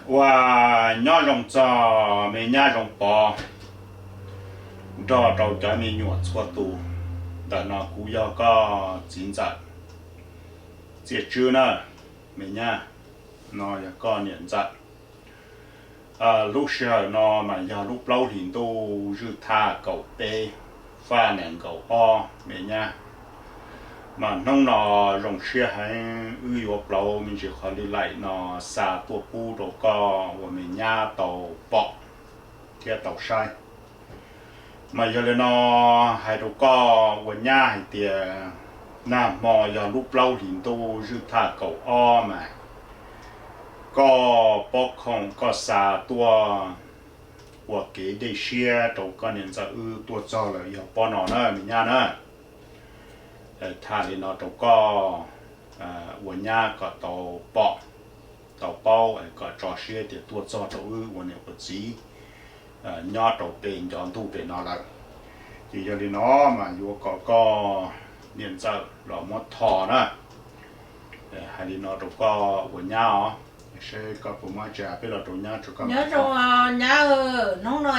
Ua nyob zoo txog me nyab Zoov Pov nrog rau cov me nyuam txhua tus. Ntawm no kuv yog koj txiv ntxawm Txiaj Tswb na, me nyab, no yog koj niam ntxawm. Lub sij hawm no mas yog lub plaub hlis ntuj zwj thaj kaum peb, faj nees nkaum ob me nyab. Mas hnub no zoo siab heev, wb yuav plaub me ntsis qhov li laim no xa tuaj pub rau koj ua me nyab tau pom thiab tau saib. Mas yog li no hais rau koj ua nyab hais tias nag hmo yog lub plaub hlis ntuj zwj thaj kaum ob mas koj pob khoom koj xa tuaj ua kev dej siab rau koj niam ntxawm wb tuaj txog lawm yog pob no na me nyab na. Tham li no rau koj ua nyab kom tau pom, tau paub, kom tso siab tias tuaj txog rau wb ua niam ua txiv nyob rau pem ncov ntuj pem no lawm. Ces yog li no mas yuav kom koj niam ntxawm los muab tho na. Hais li no rau koj ua nyab os, seb koj puas muab tsa peb los rau nyab tso koj. Nyob zoo nyab, hnub no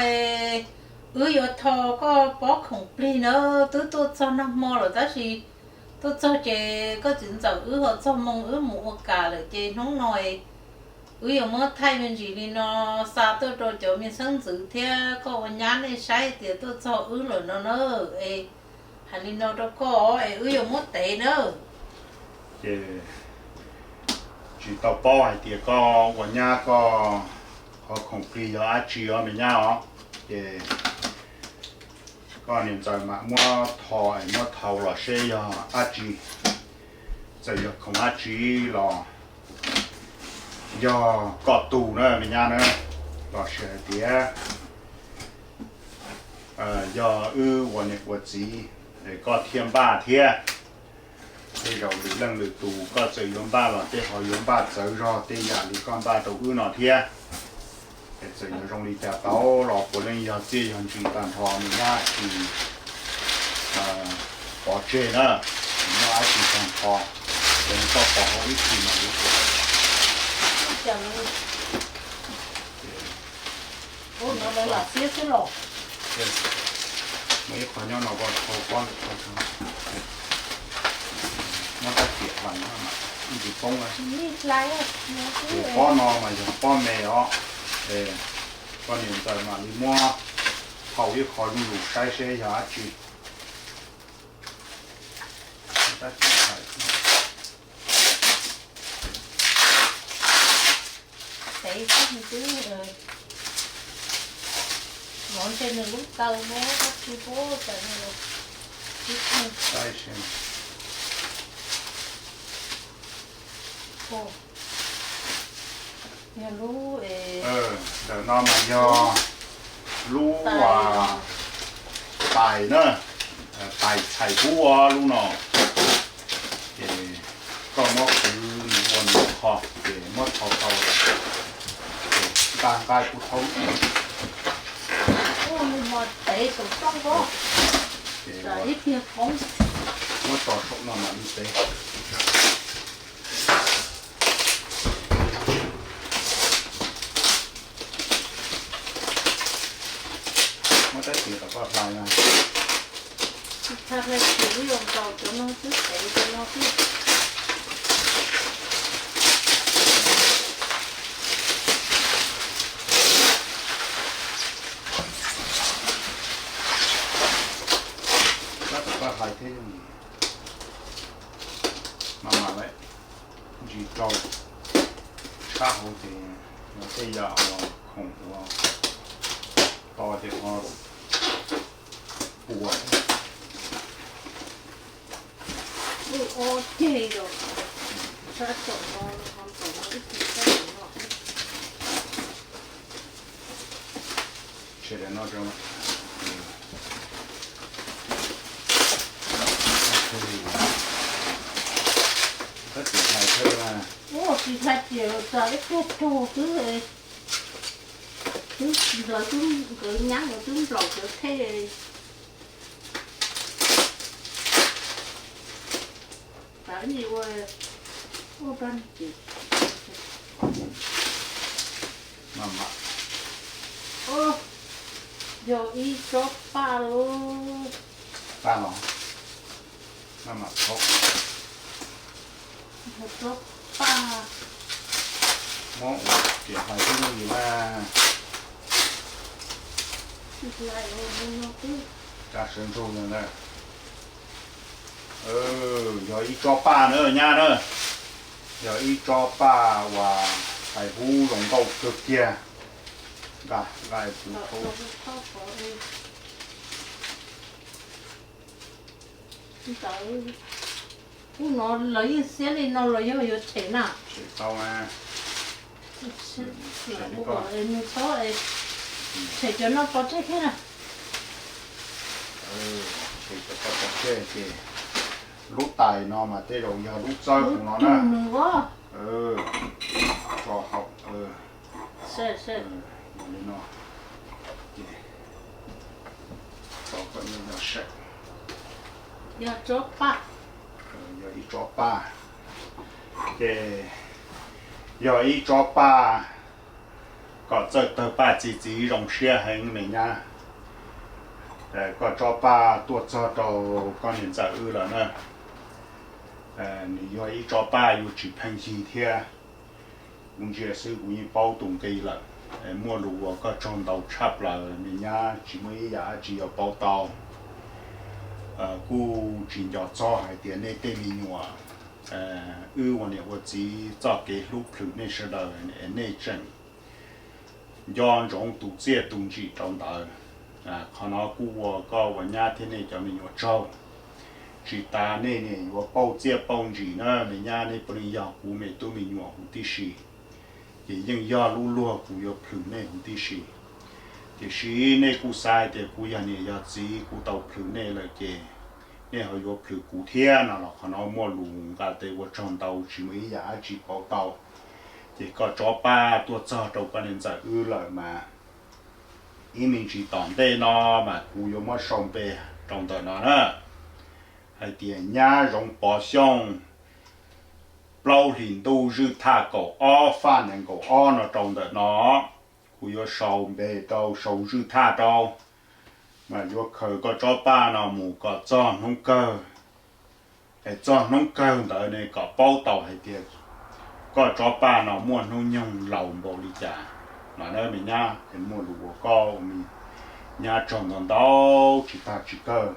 wb yuav tho koj pob khoom plig na, twb tuaj txog nag hmo lawm tab sis tuaj txog ces koj txiv ntxawm wb ho txog moo wb mus ua kam lawm ces hnub no wb yuav muab thaij me ntsis li no xa tuaj rau cov me xeeb ntxwv thiab koj ua nyab nej saib tias tuaj txog wb lawm no na. Es hais li no rau koj es wb yuav muab tev na. Ces tsis tau paub hais tias koj ua nyab koj qhov khoom plig yog dab tsi os me nyab os. Ces koj niam ntxawm mam muab tho es muab thau los seb yog dab tsi. Txawm yog khoom dab tsi los yog koj tug na me nyab na, los sis hais tias yog wb ua niam ua txiv es koj thiaj npaj thiab. Tej zaum lwm leej lwm tus koj txawm yuav npaj los tej ho yuav npaj txawv zog tej yam li koj npaj rau wb no thiab. Es txawm yuav zoo li cas tau los puav leej yog txiaj yog ntsig tag nrho me nyab, tsis pov tseg na, tsis muaj dab tsi tag nrho. Ces koj pom hauv ib txhis mas yuav Ua no lawv lam xiab xwb los. Muaj ib qho nyob no koj thau pob ntawm ko, muab rab riam hlais no mas ib ntsis poob lawm. Ces pob no mas yog pob me os. Koj niam ntxawm mam li muab thau ib qho zuj zus saib seb yog dab tsi. Tev xwb nws twb, nov ntshe nws lub taw muab dab tsi puab tas nws los. Saib seb. Yog lub, ntawm no mas yog lub tais na, tais txhais hub lub no. Ces koj muab kwv nws ua nws qho, ces muab thau tau, ces nqa nqa kuv thau. Ua nws mas tev saum toj ko. Ces ib pliag poob. Muab tso saum no mam li tev. Muab rab riam kom koj hlais na. Tsis txhais hlais tsis, wb yuav nkaus cov no xwb, tev cov no xwb. Rab kom koj hlais thiab yooj yim. Mas mam lawm, ntsis rau tshab hauv ces yog tej yam uas khoom uas to ces ho puas. Wb ob ceg los, sab tom no ho ntaus no ib tug sab tom no. Tshem daim no rau. Tab tsis hlais thawj na. Ua tsis hlais tias tas ib pliag raug xwb. Twb, lawv twb, nkawd nyab nkawd twb nplaum cov thej. Tav ib ua, ua pab ces. Yog ib tsob paj lauj. Paj no, maj mam thaub. Yog tsob paj. Muab ua riam hais xwb yooj yim na. Tsis lais ua li no xwb. Tsa sawv ntsug no na. Yog ib tsob paj na nyab na. Yog ib tsob paj uas hais hub zoo nkauj kawg kiag. Nqa, nqa kuv thaub. Ntawd, ub, no lawv yeej xiab li no los yog yuav tshem na? Tshem tau na. Tshem li ko. Nws txhob tshem cov no pov tseg thiab na. Tshem cov ko pov tseg ces lub tais no mas tej zaum yog lub txawb hauv no na. Tso hauv. Li no ces tso kom nyob nyob seb. Yog tsob paj. Yog ib tsob paj. Ces yog ib tsob paj kom txawj tawg paj txi txiv zoo siab heev me nyab. Koj tsob paj tuaj txog rau koj niam ntxawm wb lawm na. Nws yog ib tsob paj yuav tsis pheej yig thiab. Kuv ntsia xwb kuv yeej paub tus nqi lawm. Muaj lus ua koj tsaug ntau tshaj plaws me nyab, tsis muaj ib yam dab tsi yuav pauv tau. Kuj tsis nco txog hais tias nej tej me nyuam, wb ua niam ua txiv txoj kev hlub plhws nej sawv daws, nej tseem nco ntsoov tus txiaj tus ntsim rau ntawd. Qhov no kuj ua koj ua nyab thiab nej cov me nyuam tsaug. Tsis tas nej niam yuav pauj txiaj pauj ntsim na me nyab, nej puav leej yog kuv me tub me nyuam huv tib si. Ces yeej yog lub luag kuv yuav plhws nej huv tib si. Tiam sis nej kuj xav hais tias kuv yog niam yog txiv kuv tau plhws nej lawm ces nej ho yuav plhws kuv thiab no los qhov no muaj lus nqa tes ua tsaug ntau tsis muaj ib yam dab tsi pauv tau. Ces koj tsob paj tuaj txog rau koj niam ntxawm wb lawm mas ib me ntsis tom ntej no mas kuv yuav muab sau npe rau ntawm no na, hais tias Nyab Zoov Pov Xyooj, plaub hlis ntuj zwj thaj kaum ob faj nees nkaum ob no rau ntawm no. Kuv yuav sau npe rau, sau zwj thaj rau, mas yuav khaws koj tsob paj no mus kom txog hnub kawg. Es txog hnub kawg ntawd ne kom paub tau hais tias koj tsob paj no muaj hnub nyoog laus npaum li cas. No na me nyab, es muaj lus ua koj me nyab tsaug ntau ntau tsis tag tsis kawg.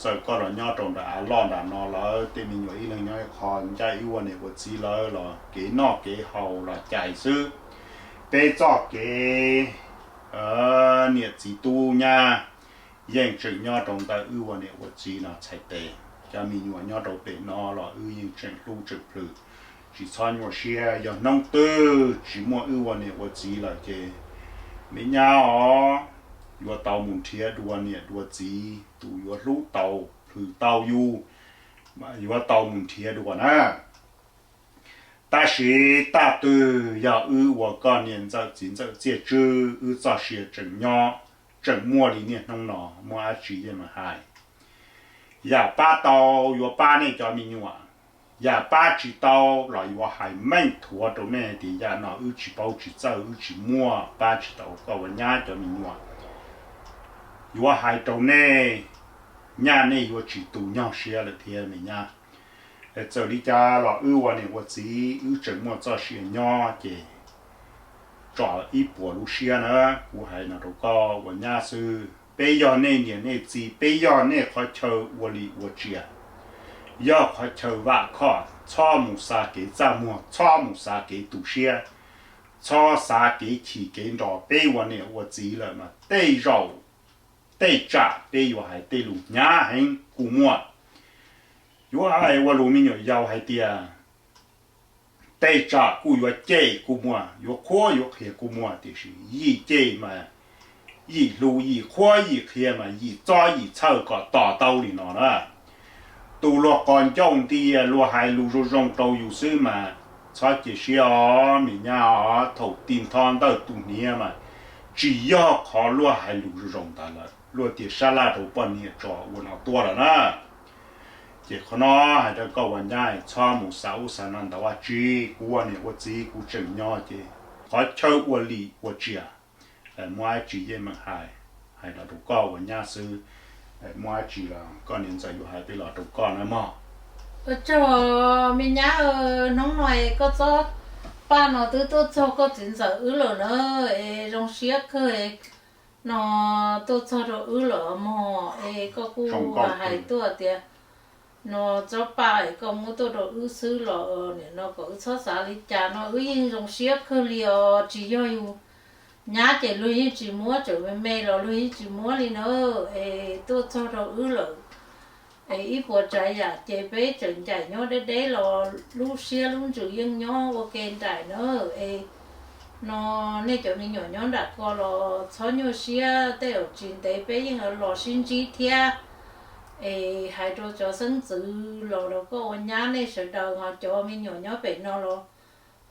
Txawm koj los nyob rau nram av loj nram no lawm, tej me nyuam ib leeg nyob ib qho ncaj ib ua niam ua txiv lawm los kev noj kev haus los cais xwb. Peb txoj kev niam txiv tub nyab yeej tseem nyob rau ntawm wb ua niam ua txiv no txhais tes. Cov me nyuam nyob rau pem no los wb yeej tseem hlub tseem plhws, tsis txhob nyuaj siab. Yog hnub twg tsis muaj wb ua niam ua txiv lawm ces me nyab os, yuav tau mus nrhiav dua niam dua txiv, tus yuav hlub tau plhws tau yus mas yuav tau mus nrhiav dua na. Tab sis tag twg yog wb ua koj niam ntxawm txiv ntxawm txiaj tswb, wb txoj sia tseem nyob, tseem muaj li niaj hnub no, muaj dab tsi yeej meem hais. Yam pab tau yuav pab nej cov me nyuam, yam pab tsis tau los yuav hais meej thuav rau nej tias yam no wb tsis paub tsis txawj, wb tsis muaj, pab tsis tau koj ua nyab cov me nyuam. Yuav hais rau nej, nyaj nej yuav tsis tu nyog siab lawm thiab me nyab. Txawm li cas los wb ua niam ua txiv wb tseem muaj txoj sia nyob ces tso ib puas lub siab na, kuv hais no rau koj ua nyab xwb. Peb yog nej niam nej txiv, peb yog nej qhov chaw ua li ua tsias, yog qhov chaw vam khom, txhob mus xav kev txaj muag, txhob mus xav kev tu siab, txhob xav kev chim kev nro. Peb ua niam ua txiv lawm mas tej zaum tej tsam peb yuav hais tej lus hnyav heev kuj muaj. Yuav hais ua lus me nyuam yaus hais tias tej tsam kuj yuav cem kuj muaj, yuav qhuab yuav qhia kuj muaj, tiam sis yim cem mas yim hlub, yim qhuab yim qhia mas yim txob yim txhawj kom tos tau li no na. Tus luag qos ncauj nti, luag hais lus zoo zoo rau yus xwb mas txhob cia siab os me nyab os. Thaum ti ntho ntawj tu hniav mas tsis yog qhov luag hais lus zoo zoo ntawd lawm, luag tias sab laj rau poj niam tso ua no tuaj lawm na. Ces qhov no hais rau koj ua nyab txhob mus xav ub xav no ntau dab tsi. Kuv ua niam ua txiv kuv tseem nyob ces qhov chaw ua li ua tsias, muaj dab tsi yeej meem hais. hais los rau koj ua nyab xwb. Muaj dab tsi los koj niam ntxawm yuav hais peb los rau koj na mog. Ua tsaug me nyab, hnub no koj txob paj no twb tuaj txog koj txiv ntxawm wb lawm na, es zoo siab kawg no tuaj txog rau wb lawm mog, es koj kuj hais tuaj tias no txob paj es koj muab tuaj rau wb xwb los nim no kom wb txhob xav li cas no wb yeej zoo siab kawg li os, tsis yog yus nyab ces luag yeej tsis muab, tseem me me los luag yeej tsis muab li na, es tuaj txog rau wb lawm. Es ib puas tsav yam ces peb tseem ncaim nyob deb deb los lub siab lub ntsws yeej nyob ua ke nraim na. Es no nej cov me nyuam nyob nram ko los txhob nyuaj siab, tej zaum tsis ntev peb yeej los sib ntsib thiab. Es hais rau cov xeeb ntxwv los rau koj ua nyab, nej sawv daws ho cov me nyuam nyob pem no los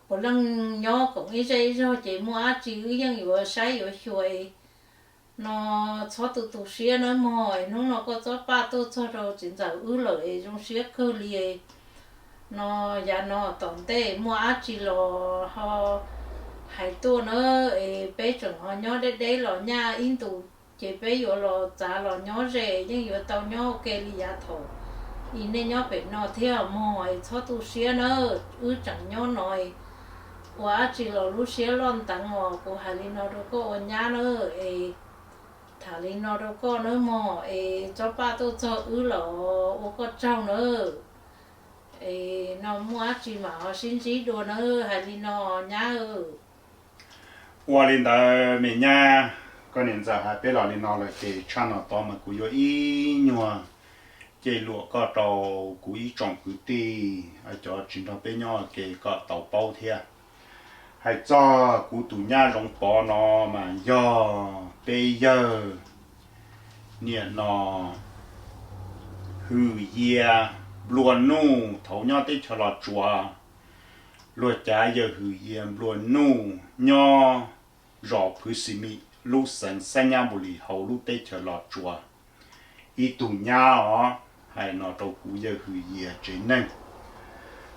puav leej nyob koom ib zej ib zog ces muaj dab tsi wb yeej yuav saib yuav xyuas. No txhob tu tu siab nawb mog, es hnub no koj txob paj tuaj txog rau txiv ntxawm wb lawm es zoo siab kawg li. No yav no tom ntej muaj dab tsi los ho hais tuaj na, es peb tseem ho nyob deb deb los nyaj ib ntus ces peb yuav los txav los nyob ze, yeej yuav tau nyob ua ke li yav thaum ub nej nyob pem no thiab mog, es txhob tu siab na, wb tseem nyob no, ua dab tsi los lub siab loj nteev os, kuv hais li no rau koj ua nyab na. Es tham li no rau koj nawb mog, es txob paj tuaj txog wb los ua koj tsaug nawb. Es no muaj dab tsi mam ho sib ntsib dua nawb, hais li no nyab. Ua li ntawd me nyab, koj niam ntxawm hais peb los li no lawm ces tshaj no tod mas kuv yuav ib nyuag cej luam koj rau kuv ib tsoom kwv tij, cov tsis nrog peb nyob ua ke kom tau paub thiab. Hais txog kuv tus nyab Zoov Pov no mas yog peb yawg niam no Hwm Yia Nplua Nuj thaum nyob teb chaws Los Tsuas. Luag cav yawg Hwm Yia Nplua Nuj nyob zos Phwv Xis Mis lub xeev Xab Nyab Npus Lis hauv lub teb chaws Los Tsuas. Ib tug nyab os, hais no rau kuv yawg Hwm Yia tsev neeg.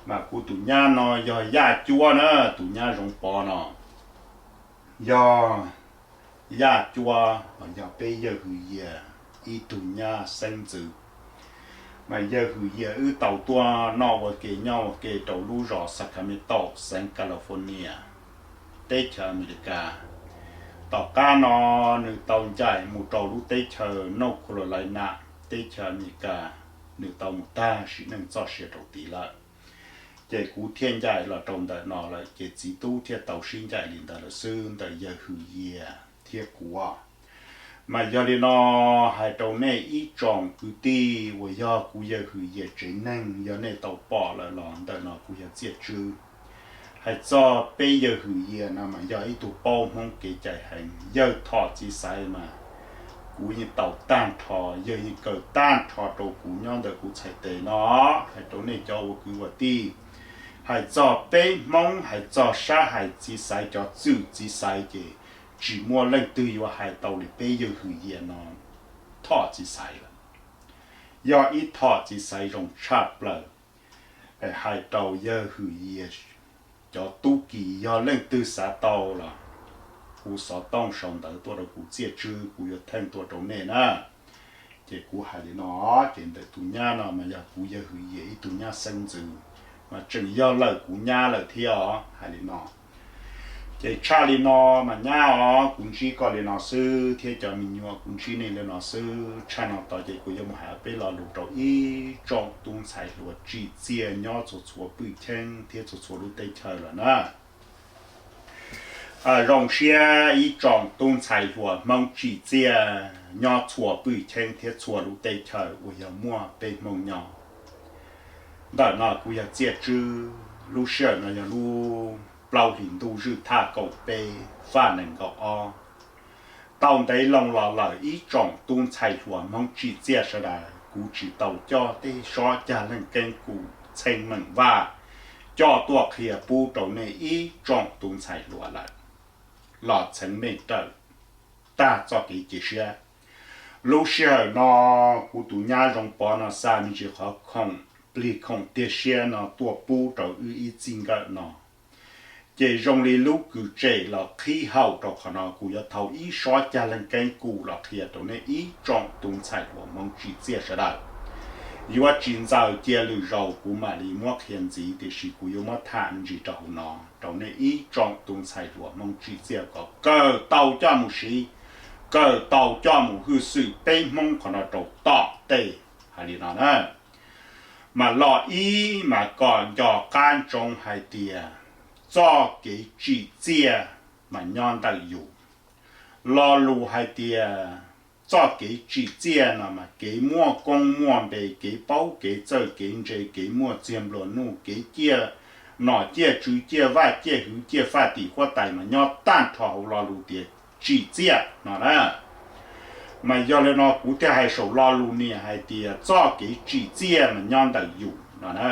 Mas kuv tus nyab no yog Yaj Cuab na, tus nyab Zoov Pov no yog Yaj Cuab los yog peb yawg Hwm Yia ib tug nyab xeeb ntxwv. Mas yawg Hwm Yia wb tau tuaj noj ua ke nyob ua ke rau lub zos Sacramento, xeev California, teb chaws Amelikas. Tom qab no nws tau ncaim mus rau lub teb chaws North Carolina, teb chaws Amelikas, nws tau mus tag sim neej txoj sia rau tid lawm. Ces kuv thiaj ncaim los rau ntawm no lawm, ces txiv tub thiaj tau sib ncaim li ntawd lawm xwb ntawm yawg Hwm Yia thiab kuv. Mas yog li no, hais rau nej ib tsoom kwv tij uas yog kuv yawg Hwm Yia tsev neeg, yog nej tau pom lawm los ntawm no kuv yog Txiaj Tswb. Hais txog peb yawg Hwm Yia no mas yog ib tug paub Hmoob kev cai heev, yawg Thom Txiv Xaiv mas kuv yeej tau tag nrho, yawg yeej kaw tag nrho rau kuv nyob ntawm kuv txhais tes no. Hais rau nej cov ua kwv ua tij, hais txog peb Hmoob, hais txog sab hais Txiv Xaiv, cov txwj Txiv Xaiv ces tsis muaj leej twg yuav hais tau li peb yawg Hwm Yia no, Thom Txiv Xaiv lawm. Yog ib Thom Txiv Xaiv zoo tshaj plaws. Hais rau yawg Hwm Yia cov tub ki, yog leej twg xav tau los hu xov tooj sau ntawv tuaj rau kuv Txiaj Tswb, kuv yuav theej tuaj rau nej na. Ces kuv hais li no, ces ntawm tus nyab no mas yog kuv yawg Hwm Yia ib tug nyab xeeb ntxwv, mas tseem yog lawm kuv nyab lawm thiab os, hais li no. Ces tshaj li no mas nyab os, kuv ntsib koj li no xwb thiab cov me nyuam kuv ntsib nej li no xwb. Tshaj no tod ces kuv yuav mus hais peb lo lus rau ib tsoom tub ntxhais hluas tsim txiaj nyob txhua txhua pwj cheeb thiab txhua txhua lub teb chaws lawm na. Zoo siab ib tsoom tub ntxhais hluas Hmoob tsim txiaj nyob txhua pwj cheeb thiab txhua lub teb chaws uas yog muaj peb Hmoob nyob. Ntawm no kuv yog Txiaj Tswb, lub sij hawm no yog lub plaub hlis ntuj zwj thaj kaum peb, faj nees nkaum ob. Tau ntev loo los lawm ib tsoom tub ntxhais hluas Hmoob tsim txiaj sawv daws, kuv tsis tau coj tej sob cag leej keeb kum txheej meem vaj coj tuaj qhia pub rau nej ib tsoom tub ntxhais hluas lawm los txheev meej raws tag txoj kev cia siab. Lub sij hawm no kuv tus nyab Zoov Pov no xa me ntsis qhov khoom plig khoom tiag siab no tuaj pub rau wb ib txij nkawm no. Ces zoo li lub kws tsem los qhib hau rau qhov no, kuv yuav thau ib sob cag leeg keeb kum los qhia rau nej ib tsoom tub ntxhais hluas Hmoob tsim txiaj sawv daws. Yuav tsis ntxaws cia lwm zaus kuv mam li muab qhia ntxiv, tiam sis kuv yuav muab tham me ntsis rau hauv no rau nej ib tsoom tub ntxhais hluas Hmoob tsim txiaj kom kawm tau coj mus siv, kawm tau coj mus hwj xwm peb Hmoob qhov no rau tom tej. Hais li no na, mas lo ib mas kom nco qab ntsoov hais tias txoj kev tsim txiaj mas nyob ntawm yus. Lo lus hais tias txoj kev tsim txiaj no mas kev muaj koob muaj npe, kev paub kev txawj kev ntse, kev muaj txiag nplua nuj, kev ciaj nom ciaj tswv, ciaj vaj ciaj hwv, ciaj faj tim huab tais mas nyob tag nrho hauv lo lus tias tsim txiaj no na. Mas yog li no kuv thiaj hais saum lo lus niam hais tias txoj kev tsim txiaj mas nyob ntawm yus no na.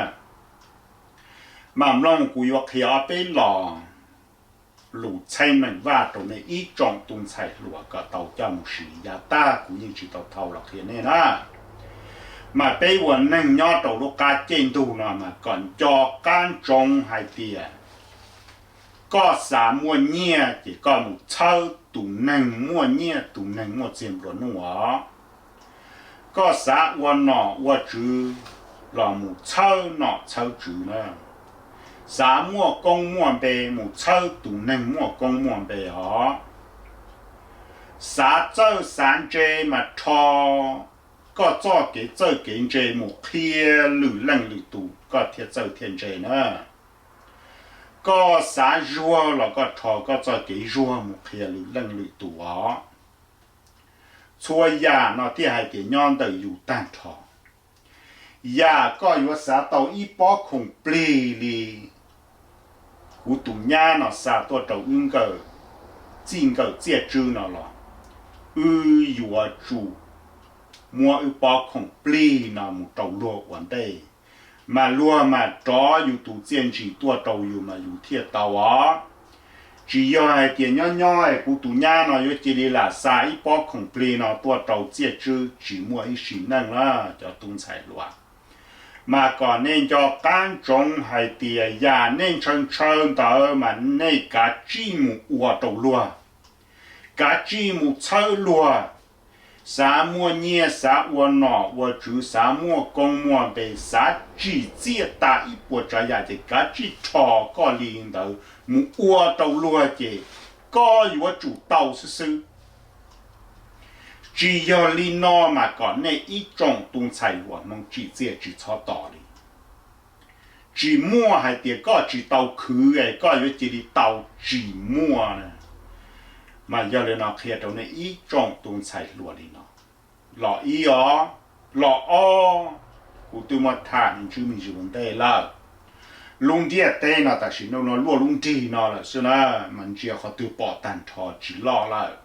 Mas mloog kuv yuav qhia ob peb lo lus txheeb meem vaj rau nej ib tsoom tub ntxhais hluas kom tau coj mus siv. Yav tag kuv yeej tsis tau thau los qhia nej na. Mas peb ua neeg nyob rau lub qab ciaj ntug no mas kom nco qab ntsoov hais tias koj xav muaj nyiaj ces koj mus txhawb tus neeg muaj nyiaj, tus neeg muaj txiag nplua nuj os. Koj xav ua nom ua tswv los mus txhawb nom txhawb tswv na. Xav muaj koob muaj npe mus txhawb tus neeg muaj koob muaj npe os. Xav txawj xav ntse mas rho koj txoj kev txawj kev ntse mus qhia lwm leej lwm tus koj thiaj txawj thiaj ntse na. Koj xav zuag los koj rho koj txoj kev zuag mus qhia lwm leej lwm tus os. Txhua yam no thiaj hais tias nyob ntawm yus tag nrho. Yam koj yuav xav tau ib pob khoom plig li kuv tus nyab no xa tuaj rau wb nkawm, txij nkawm Txiaj Tswb no los, wb yuav tsum muab wb pob khoom plig no mus rau luag ua ntej, mas luag mam rov yus tus txiaj ntsim tuaj rau yus mas yus thiaj tau os. Tsis yog hais tias nyob nyob es kuv tus nyab no yuav cia li lam xa ib pob khoom plig no tuaj rau Txiaj Tswb tsis muaj ib sim neej na cov tub ntxhais hluas. Mas kom nej nco qab ntsoov hais tias yam nej ntshaw ntshaw ntawd mas nej kav tsij mus ua rau luag, kav tsij mus txhawb luag. Xav muaj nyiaj, xav ua nom ua tswv, xav muaj koob muaj npe, xav tsim txiaj tas ib puas tsav yam ces kav tsij rho koj li ntawd mus ua rau luag ces koj yuav tsum tau xwb xwb. Tsis yog li no mas kom nej ib tsoom tub ntxhais hluas Hmoob tsim txiaj tsis txhob tos li. Tsis muaj hais tias koj tsis tau khwv es koj yuav cia li tau, tsis muaj. Mas yog li no qhia rau nej ib tsoom tub ntxhais hluas li no. Los ib os, los ob, kuv twb muab tham me ntsis me ntsis ua ntej lawm. Lub ntiaj teb no tam sim no luaj lub nrig no lawm xwb na, mas ntsia qhov twg pom tag nrho tsis loj lawm.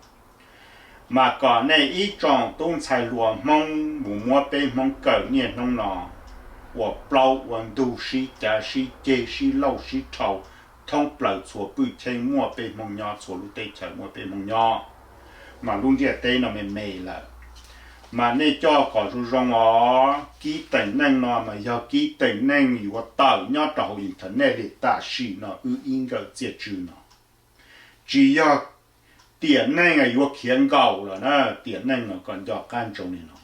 Mas kom nej ib tsoom tub ntxhais hluas Hmoob mus muab peb Hmoob kawm niaj hnub no ua plaub ua ntug sib cav sib ceg sib lauj sib rhau thoob plaws txhua pwj cheeb muaj peb Hmoob nyob, txhua lub teb chaws muaj peb Hmoob nyob. Mas lub ntiaj teb no me me lawm, mas nej coj kom zoo zoo os. Kib teem neej no mas yog kib teem neej yuav tawm nyob rau hauv internet li tam sim no wb ib nkawm Txiaj Tswb no. Tsis yog tiam neej yuav khiav nkaum lawm na, tiam neej no kom nco qab ntsoov li no.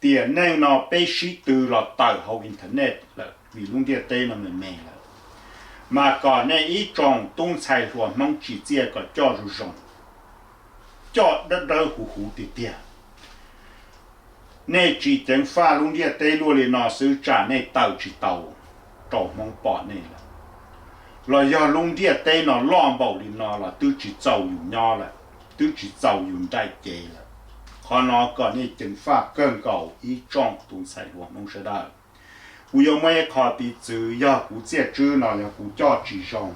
Tiam neej no peb sib tw los tawm hauv internet lawm vim lub ntiaj teb no me me lawm. Mas kom nej ib tsoom tub ntxhais hluas Hmoob tsim txiaj kom coj zoo zoo, coj dawb dawb huv huv tiag tiag. Nej tsis ceev faj lub ntiaj teb luaj li no xwb tsam nej tawm tsis tau rau Hmoob pom nej lawm. Los yog lub ntiaj teb no loj npaum li no los twb tsis txaus yus nyob lawm, twb tsis txaus yus nraim cev lawm. Qhov no kom nej ceev faj kawg nkaus ib tsoom tub ntxhais hluas Hmoob sawv daws. Kuv yuav muaj ib qho piv txwv, yog kuv Txiaj Tswb no yog kuv coj tsis zoo,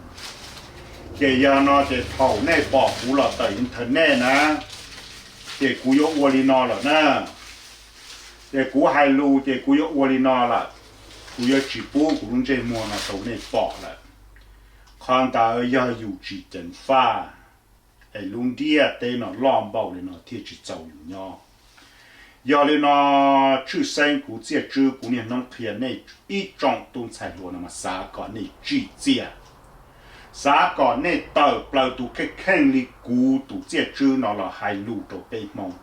ces yog no ces thaum nej pom kuv los tawm internet na, ces kuv yuav ua li no lawm na. Ces kuv hais lus ces kuv yuav ua li no lawm, kuv yuav tsis pub kuv lub ntsej muag no rau nej pom lawm. Qhov ntawd yog yus tsis ceev faj, es lub ntiaj teb no loj npaum li no thiaj tsis txaus yus nyob. Yog li no, tshwj xeeb kuv Txiaj Tswb kuv niaj hnub qhia nej ib tsoom tub ntxhais hluas no mas xav kom nej tsim txiaj, Xav kom nej tawm plaws tus kheej kheej li kuv tus txiaj tswb no los hais lus rau peb Hmoob.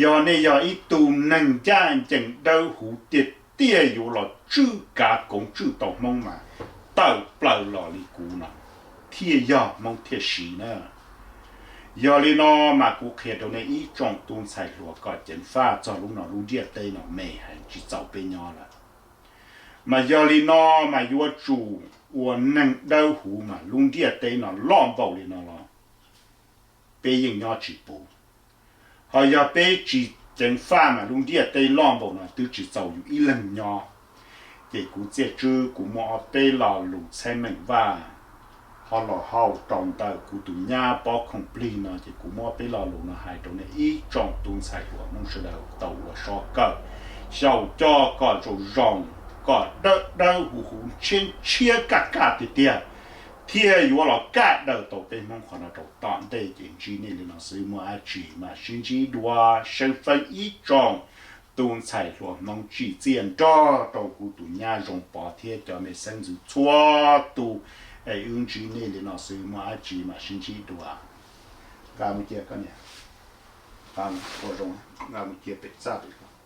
Yog nej yog ib tug neeg ncaj ncees dawb huv tiag tiag yuav los tswj kav koom tswj tau Hmoob mas tawm plaws los li kuv no thiaj yog Hmoob thiaj siv na. Yog li no mas kuv qhia rau nej ib tsoom tub ntxhais hluas kom ceev faj txog lub no, lub ntiaj teb no me heev tsis txaus peb nyob lawm. Mas yog li no mas yuav tsum ua neeg dawb huv mas lub ntiaj teb no loj npaum li no los peb yeej nyob tsis puv. Ho yog peb tsis ceev faj mas lub ntiaj teb loj npaum no twb tsis txaus yus ib leeg nyob. Ces kuv txiaj tswb kuv muaj ob peb lo lus txheeb meem vaj ho los hauj rau ntawm kuv tus nyab pob khoom plig no, ces kuv muab ob peb lo lus no hais rau nej ib tsoom tub ntxhais hluas Hmoob sawv daws tau ua soj kawm xyaum coj kom zoo zoo, kom dawb dawb huv huv ntshiab ntshiab kaj kaj tiag tiag, thiaj yuav los kaj daws tau peb Hmoob qhov no rau tom ntej. Ces ntsib nej li no xwb, muaj dab tsi mam sib ntsib dua. Seev feeb ib tsoom tub ntxhais hluas Hmoob tsim txiaj nrog rau kuv tus nyab Zoo Pov thiab cov me xeeb ntxwv txhua tus. Es wb ntsib nej li no xwb, muaj dab tsi mam sib ntsib dua. Nqa mus cia koj niam, nqa mus cia pem txaj pem.